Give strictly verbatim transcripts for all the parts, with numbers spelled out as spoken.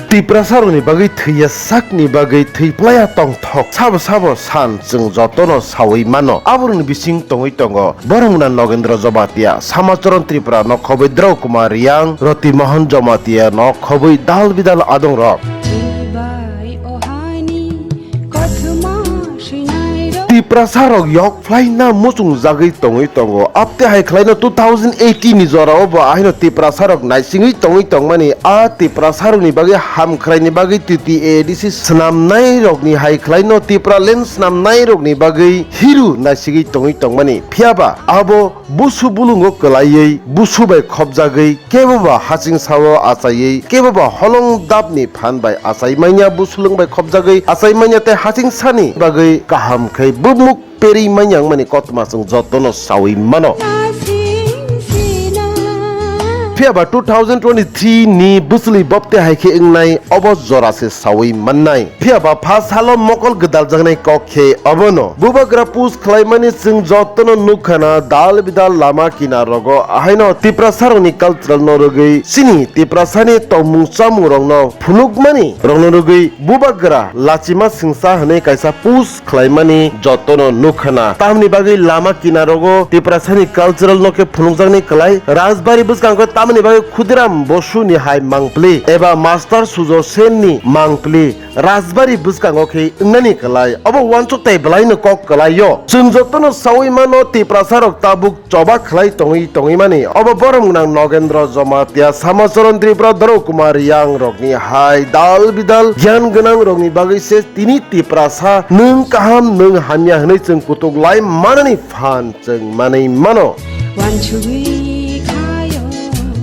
Tiprasarokni bagwi thwiya sakni bagwi thwi playa tongthok sabo sabo san chwng jotono sawi mano. Aborokni bising tongwi tongo Boromgwna Nogendra Jamatia, Samacharan Tripura nok khobwi Drau Kumar Riang, Roti Mohan Jamatia nok khobwi dal bidal adongrok. Tiprasarok yok phlaina muchungjagwi tongwi tongo. Abte hai khlaino two thousand eighteen ni jorao bo ahaino Tiprasarok naisingwi tongwi tongmani. A Tiprasarokni bagwi hamkhraini bagwi T T A D C swnamnairokni hai khlaino Tipraland swnamnairokni bagwi hiru naisigwi tongwi tongmani. Phiyaba abo busu bulungo kwlaiwi, busu bai khopjagwi, kebo ba hachingsao achaiwi, kebo ba holong dapni phan bai achai manya, busulung bai khopjagwi achai manya tei hachingsani bagwi kaham khe bumuk perwi manya wngmani kothoma chwng jotono sawi mano. Phiyaba two thousand twenty-three ni bwchwlwi bopte hai khe wngnai obo jora se sawi mannai. Phiyaba pha salo mokol gwdaljaknai kok khe obono. Bubagra push khlaimani chwng jotono nukha na dal bidal lama kinarogo ahaino Tiprasarokni cultural no rwgwi chini Tiprasani tongmung chamungrokno phunukmani rokno rwgwi Bubagra Lachima Singsa hwnwi kaisa push khlaimani jotono nukha na. Tamni bagwi lama kinarogo Tiprasani cultural no khe phunukjaknai kwlai Rajbari bwskango tamni bagwi Khudiram Bosu ni hai mangpli eba Master Sujo Sen ni mangpli Rajbari bwskango khe wngnani kwlai obo uansuk tei bwlaino kok kwlaio. Chwng jotono sawi mano Tiprasarok tabuk choba khlai tongwi tongwi mani obo borom gwnang Nogendra Jamatia, Samacharan Tripura, Doro Kumar Yang rokni hai dal bidal gyan gwnang rokni bagwi se tini Tiprasa nwng kaham nwng hamya hwnwi chwng kutuk lai manani phan chwng manwi mano. Wansugwi khayo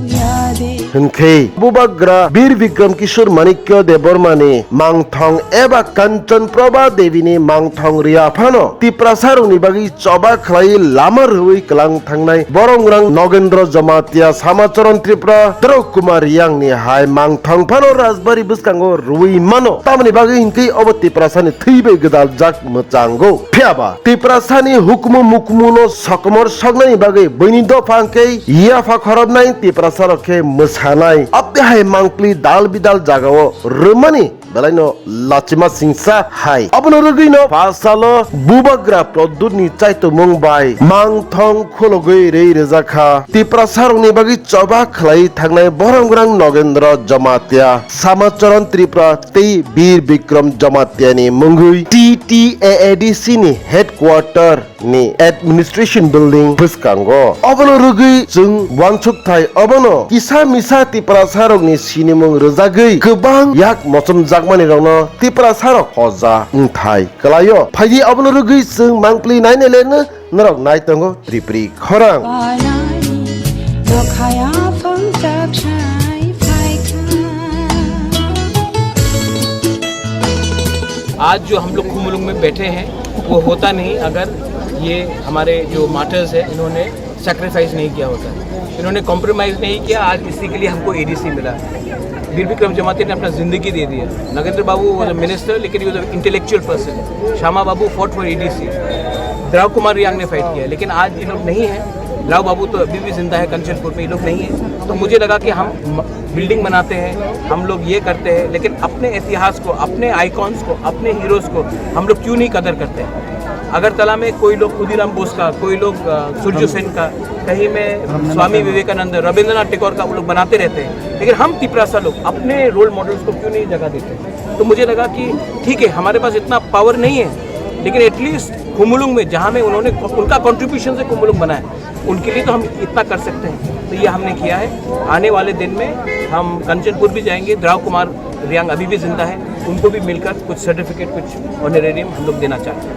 yade. Hwnkhe Bubagra Bir Bikram Kishore Manikya Debbarmani mangthong eba Kanchan Prabha Debini mangthong riya phano Tiprasarokni bagwi choba khlai lama rwui kwlang thangnai borom gwnang Nogendra Jamatia, Samacharan Tripura, Doro Kumar Yang ni hai mangthong phano Rajbari bwskango rwui mano. Tamoni bagwi hinkhe obo Tiprasani thwi bai gwdaljak mwchango. Phiyaba Tiprasani hukumu mukumu no sokomor soknani bagwi buini dopha hwnkhe yapha khorobnai Tiprasarok khe mwsanai. Abte hai mangpli dal bidal jagao rwmani belaino Lachima Singsa hai. Abono rwgwino pha salo Bubagra Pradyutni chaitomung bai mangthong khulugwi rwi rwjakha. Tiprasarokni bagwi choba khlai thangnai borom gwnang Nogendra Jamatia, Samacharan Tripura tei Bir Bikram Jamatiani mungwi T T A A D C ni headquarter ni administration building bwskango. Obono rwgwi chwng uansukthai obono kisa misa Tiprasarokni sinimung rwjagwi kwbang yak mochomjakmani rokno Tiprasarok hoja wngthai kwlaio. Phaidi obono rwgwi chwng mangpli nainai le no norok nai tongo Tripuri khorang. आज जो हम लोग खुमुलुंग में बैठे हैं, वो होता नहीं अगर ये हमारे जो मार्टर्स हैं, इन्होंने सैक्रिफाइस नहीं किया होता। इन्होंने कॉम्प्रोमाइज नहीं किया। आज इसी के लिए हमको एडीसी मिला। बीर विक्रम जमातिया ने अपना जिंदगी दे दिया। नगेंद्र बाबू वॉज अ मिनिस्टर, लेकिन he was a intellectual person. Shyama Babu fought for ADC. द्राव कुमार रियांग ने फाइट किया, लेकिन आज ये लोग नहीं है। द्राव बाबू तो अभी भी जिंदा है कंचनपुर में, ये लोग नहीं है। तो मुझे लगा कि हम म-, बिल्डिंग बनाते हैं, हम लोग ये करते हैं, लेकिन अपने इतिहास को, अपने आइकॉन्स को, अपने हीरोज को हम लोग क्यों नहीं कदर करते हैं? अगरतला में कोई लोग खुदीराम बोस का, कोई लोग, अ, सूर्य सेन का, कहीं में स्वामी विवेकानंद, रविंद्रनाथ टैगोर का वो लोग बनाते रहते हैं, लेकिन हम तिपरासा लोग अपने रोल मॉडल्स को क्यों नहीं जगह देते? तो मुझे लगा कि ठीक है, हमारे पास इतना पावर नहीं है, लेकिन एटलीस्ट खुमुलुंग में, जहाँ में उन्होंने, उनका कॉन्ट्रीब्यूशन से खुमुलुंग बना है, उनके लिए तो हम इतना कर सकते हैं। तो ये हमने किया है। आने वाले दिन में हम कंचनपुर भी जाएंगे। द्राव कुमार रियांग अभी भी जिंदा है, उनको भी मिलकर कुछ सर्टिफिकेट, कुछ ऑनरेरियम हम लोग देना चाहते हैं।